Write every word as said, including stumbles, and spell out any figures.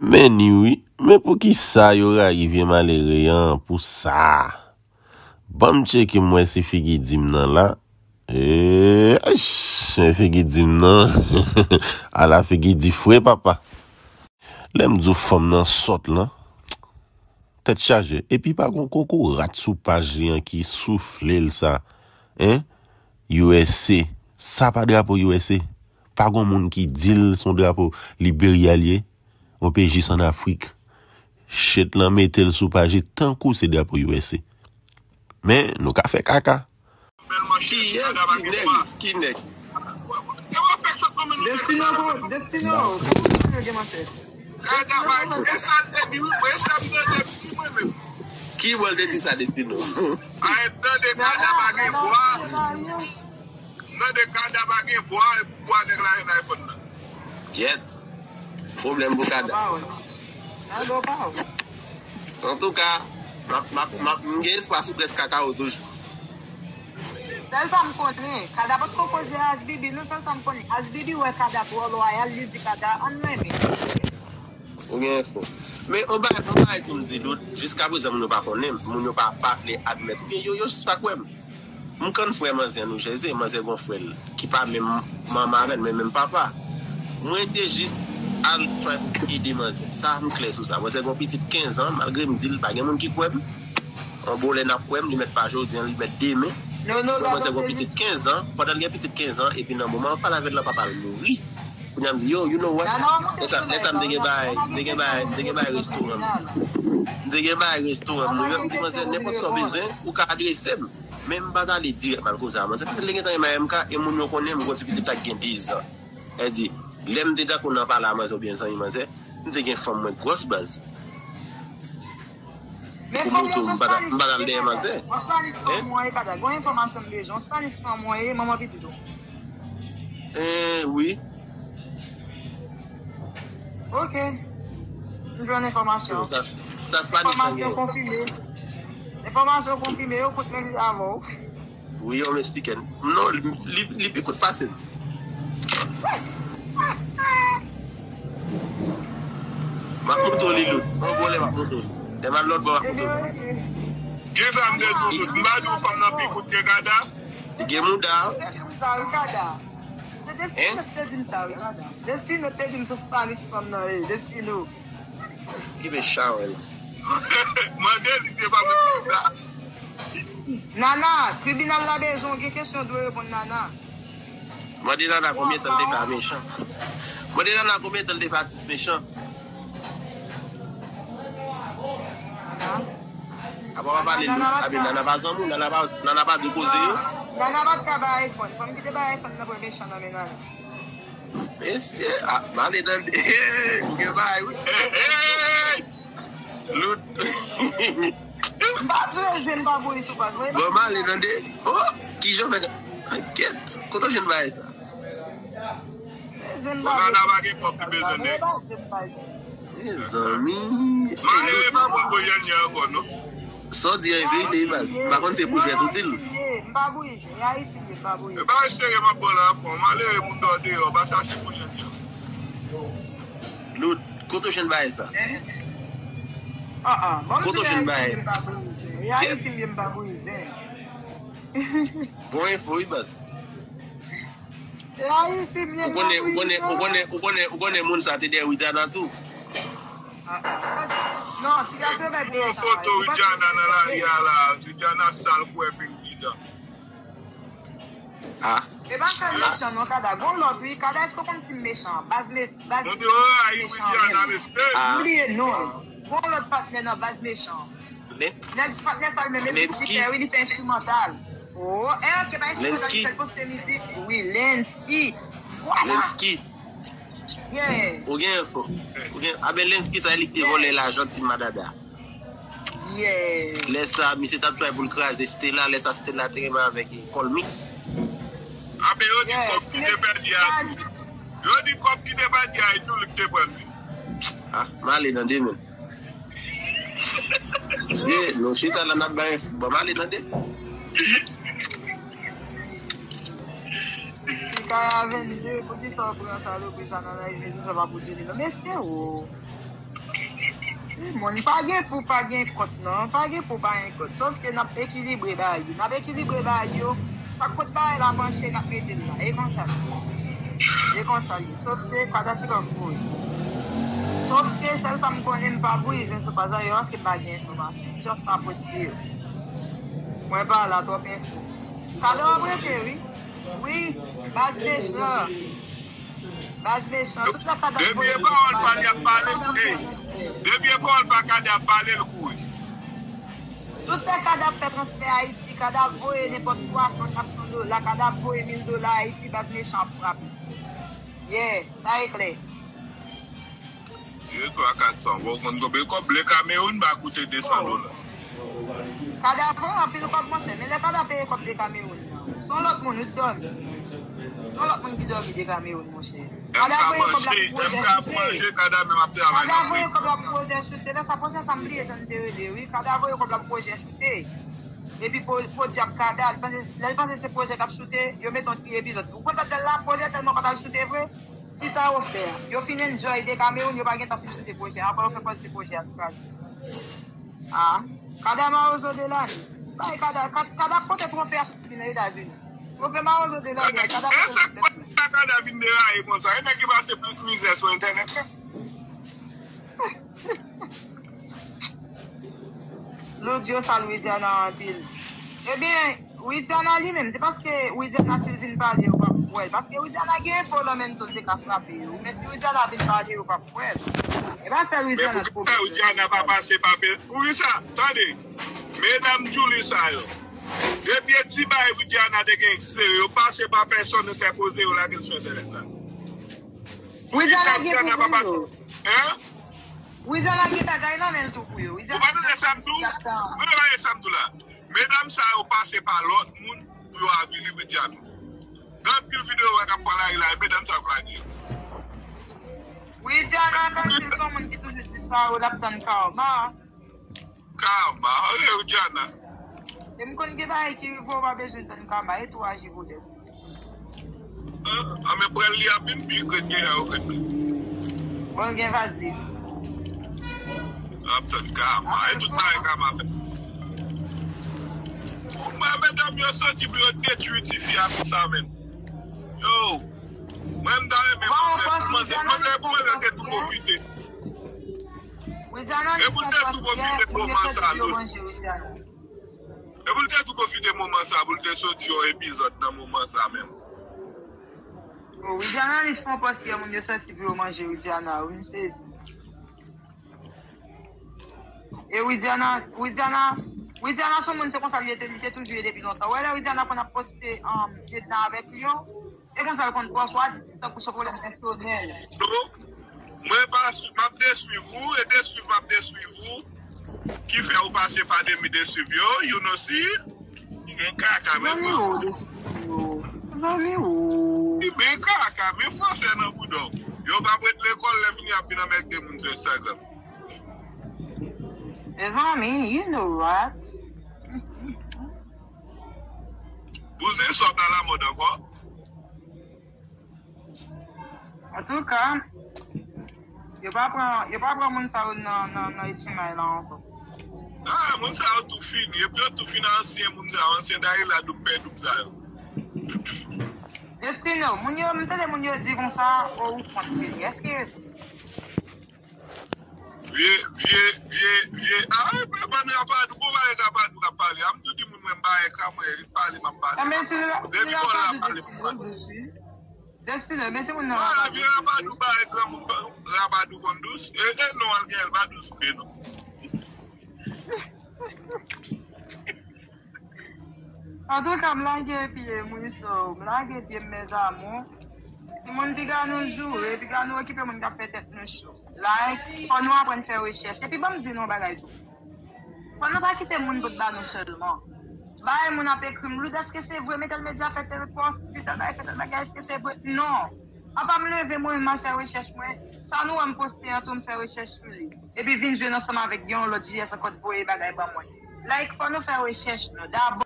Men ni wi, men poukisa yo rayi vye malere an pou sa? Ban m tcheke m wè si figi di m nan la. Eee, men figi di m nan. Ala figi di fre papa. Lè m di w fanm nan sòt lan. Tèt chaje. Epi pa gon kokorat sou paj li an ki soufle l sa. Hein? U S A. Sa pa drapo U S A. Pa gon moun ki di l se yon drapo Liberya l ye. O P J ann Afrik. Shit lan mete l sou paj li tankou se drapo U S A. Men, nou ka fè kaka. Ki yès? Ki nèg? Ki nèg? Destino, Destino, pou ki yo gen manchèt? Kadav, e sa l te di wi, mwen, e sa m tande m di mwen menm. Ki bò l te di sa, Destino? A, e tande Kadav pa gen bwa. Tande Kadav pa gen bwa, e pou bwa nèg la jwenn iPhone nan. Kyèt. Pwoblèm pou Kadav. Antouka, m ap, m ap, m ap, m gen espwa sou près kakawo toujou. Sèl sa m konnen, Kadav potko koze H B B, non, sèl sa m konnen. H B B wè Kadav twò lwayal, li di Kadav, ann renmen. Ou gen enfo. Men, on bagay, on bagay tou m di, Lout, jiskaprezan moun yo pa konnen m, moun yo pa, pa vle admèt, oubyen yo, yo jis pa kwè m. M konn frè manzè New Jersey, manzè gon frè l, ki pa menm manman avè l, men menm papa. Mwen te jis al try pou ede manzè. Sa, m klè sou sa. Manzè gon pitit kenz an, malgre m di l, pa gen moun ki kwè m. On bon lè n ap kwè m, li mèt pa jodi an, li mèt demen. Men manzè gon pitit kenz an, pandan l gen pitit kenz an, epi nan moman m ap pale avè l la, papa l mouri. Kounye a m di, yo, you know what? Lè sa, lè sa m te gen bagay, m te gen bagay, m te gen bagay restoran m. M te gen bagay restoran m. Nouyòk, m di manzè, nenpòt sa w bezwen, ou ka adrese m. Men m pa t ale dirèk m al koze a manzè. Paske l te gentan renmen M K, e moun yo konnen m, gon ti pitit la ki gen dezan. Sa di, lè m te tankou nan pale a manzè oubyen zanmi manzè, m te gen fanm mwen gwòs baz. Pou montre w, m pa t, m pa t al dèyè manzè. Hein? Gon enfòmasyon m bezwen. Yon Spanish fanm mwen ye, manman pitit ou. Eh, wi. Ok. M jwenn enfòmasyon. Sa, sa Spanish lan gen. Enfòmasyon konfime. Enfòmasyon konfime, yo kout men li avè w. Wi, yo m esplike n. Non, li, li, li pi kout pase m. M ap montre w li, Lout. Yon bon lè m ap montre w li. Lè m al lòt bò, m ap montre w li. Kisa m te di w, Lout? M pa di w fanm nan pi kout ke Kadav? Li gen mouda. Hein? Destino te di m se Spanish fanm nan ye, Destino. Ki pe chawè la. Mande li se pa mwen ki di sa. Nana, tribinal la bezwen w gen kesyon w dwe reponn Nana. Mande Nana konbyen tan l te fè a mechan. Mande Nana konbyen tan l te fè atis mechan. Apa w pa pale Lout, Nana pa zanmi w, Nana pa, Nana pa de koze yo. Nana pa t ka bay iPhone. Fanm ki te bay iPhone nan premye chan nan men Nana. Mesye, ah, m ale nan, ou gen bagay wi. Lout. M pa vle jwenn babouy sou pa vre. Bon, m ale nan de. Oh, kijan fè. Kèt, kote w jwenn bagay sa? Bon, Nana pa gen kòb li bezwen nèg. Mezanmi. Malere pa pran gwo jènye ankò non. Sa w di an e verite wi baz. M pa konn se pou jwèt ou di l. M pa bouyi je, e Ayiti m ye, m pa bouyi. E bagay serye m ap ba w la fò. Malere moun dòdeyò, pa chache pou jènye. Lout, kote w jwenn bagay sa? Kote w jwenn bagay? E Ayiti m ye, m pa bouyi je. Bon enfo wi baz. Ou konnen, ou konnen, ou konnen, ou konnen, ou konnen moun sa te dèyè Widiana tou. Non, ti gason bèt. Yon foto Widiana nan lari a la. Widiana sal kwè menm didan. Ah. E pa sèl mechan non, Kada. Gon lòt wi. Kada, èske w konn fi mechan? Baz me, baz mechan. Moun yo rayi Widiana, mesye. M bliye non. Gon lòt patnè nan baz mechan. Nèg patnè sa l menm, epi li fè, wi, li fè enstrimantal. Oh, eh, ok, pa enstrimantal, li fè l poste mizik. Wi, Lensky. Vwala. Lensky. Yeah. Ou gen enfo. Ou gen, aben Lensky sa, li ki te vòlè lajan Team Madada. Yeah. Lè sa, misye t ap try pou l kraze Stella, lè sa Stella te renmen avèk Colmix. Aben yo di kòb ki te pèdi a tou. Yo di kòb ki te pèdi a tou, li ki te pran li. Ah, m ale nan demen. Se, nou chita la n ap bay enfo. Bon, m ale tande. Ti Kay a vennde, poukisa w pran salopri sa nan live, se sa pa pou Jenny non. Mesye, oh. Moun pa gen pou, pa gen kont non, pa gen pou, pa gen kont. Sòf ke n ap ekilibre bagay yo. N ap ekilibre bagay yo. Chak kote bagay la panche, n ap mete l la. E konsa l ye. E konsa l ye. Sòf ke katastwòf pou. Sòf ke sèl sa m konnen, m pa voye zen sou paj la yo, paske m pa gen enfòmasyon. Just pa poste yo. Mwen pa la twòp enfo. Kada w ap rete, wi. Wi, baz mechan. Baz mechan. Tout lè kada ap voye. Depi e pawòl pa li ap pale, ey. Depi e pawòl pa kada ap pale, l kouri. Tout lè kada ap fè transfè Ayiti, kada ap voye nenpòt twa san, kat san dola, kada ap voye mil dola Ayiti, baz mechan ap frape. Yeah, sa e klè. Yo twa kat san. Bon, konn konbyen kòb ble Kamewoun ba koute de san dola. Kada pran anpil kòb, monchè, men lè kada peye kòb de Kamewoun nan, se yon lòt moun, wi, ki dòmi. Se yon lòt moun ki dòmi de Kamewoun, monchè. Kada voye kòb la pou pwojè choute. Kada voye kòb la pou pwojè choute. Lè sa pwojè sa m bliye jan l te rele, wi. Kada voye kòb la pou pwojè choute. Epi pwodui ap kada, lè l panse se pwojè k ap choute, yo mete yon ti epizòd. Ou konn lè l la, pwojè tèlman pa t al choute vre. Ki sa yo fè a? Yo fin enjoy de Kamewoun, yo pa gentan fin choute pwojè a, ankò yo fè pòz se pwojè a kraze. Ah, kada mawozo de lane. Bay kada, kad, kada pote twofe a soti nan Etazini. Twofe mawozo de lane, kada pote. E sa k fè kada vin deraye konsa? E nèg ki pase plis mizè sou entènèt la. Lodyo sa Louisiana anpil. Ebyen, Widiana li menm, se paske Widiana si l vin pale, yo p ap kwè l. Paske Widiana gen enfo nan men l, tou l te ka frape yo. Men si Widiana vin pale, yo p ap kwè l. E pa fè Widiana twò. Men poukisa Widiana pa pase pa pe-, poukisa? Tande, medam Julie sa yo. Depi e ti bagay Widiana te gen sere, yo pase pa pèsonn, yo fè koze, yo lage l sou entènèt la. Widiana gen pou yo. Hein? Widiana gen bagay nan men l tou pou yo. Ou pa tande sa m di w? Ou pa tande sa m di w la? Medam sa yo pase pa lòt moun pou yo avili Widiana. Gen anpil videyo wè k ap pran lari la, e medam sa yo k lage yo. Widiana, menm si l se yon moun ki toujou di sa, yo l ap tann karma. Karma, oke, Widiana. E m konn gen bagay ki rive w pa bezwen tann karma, e tou aji pou tèt. An, an, men pral li ap vin pi grenn gen a yo grenn. Bon, gen vazin. Ap tann karma. E tout bagay karma fè. Mwen, medam yo soti pou yo detwi tifi a konsa menm. Yo, mwen, m ta renmen manzè, manzè, manzè te tou pwofite. E pou l te tou pwofite moman sa, tout. E pou l te tou pwofite moman sa pou l te soti yon epizòd nan moman sa menm. O, Widiana li fè yon pòs ki moun yo soti pou yo manje Widiana, wi, m sezi. E Widiana, Widiana, Widiana se yon moun se konsa li te, li te toujou ye depi lontan. Ou wè lè Widiana konn ap poste, um, Edna avèk Lion, e konsa l konn pran swa tankou se pwoblèm pèsonèl. Mwen pa, m ap deswiv ou, e deswiv m ap deswiv ou, ki fè ou pase pa demi deswiv yo, you know si, li gen kaka, men franchman. Zanmi ou. Li gen kaka, men franchman nan bouda w. Yo p ap ret lekòl, lè fini y ap vin anmède moun sou Instagram. Mezanmi, you know what? Bouzen sòt alamòd ankò. Antouka, yo pa pran, yo pa pran moun sa yo nan, nan, nan H M I la ankò. Ah, moun sa yo tou fini. Epi yo tou fini ansyen moun sa yo, ansyen Dayila, Doub Pè Doub sa yo. Destino, moun yo, m tande moun yo di konsa, o, ou kont fini. Èske Vye, vye, vye, vye. Ah, e pa, pa, Rapadou, bon, bagay Rapadou k ap pale. A m tou di moun mwen m pa ek a mwen, li pale, m ap pale. Depi bò la pale, m ap pale. Destino, men se moun nan. Vye Rapadou, bagay granmoun, Rapadou konn dous. E, e, non, al gen, l pa dous, vre, non. Antouka, m lage pye m, wi, so, m lage pye m, mes amours. Timoun, piga nou joure, piga nou okipe moun k ap fè tèt nou cho. Like, fò nou aprann fè rechèch. Epi ban m di nou yon bagay tou. Fò nou pa kite moun pot ba nou sèlman. Bay moun ap ekri m, Lourdes, èske se vre? Men tèl medya fè tèl pòs, di tèl bagay, fè tèl bagay, èske se vre? Non. Apa m leve mwen menm al fè rechèch mwen? Sa nou wè m poste an tou, m fè rechèch sou li. Epi vin jwenn ansanm avèk gen yon lòt J S ankò t voye bagay ban mwen. Like, fò nou fè rechèch nou dabò.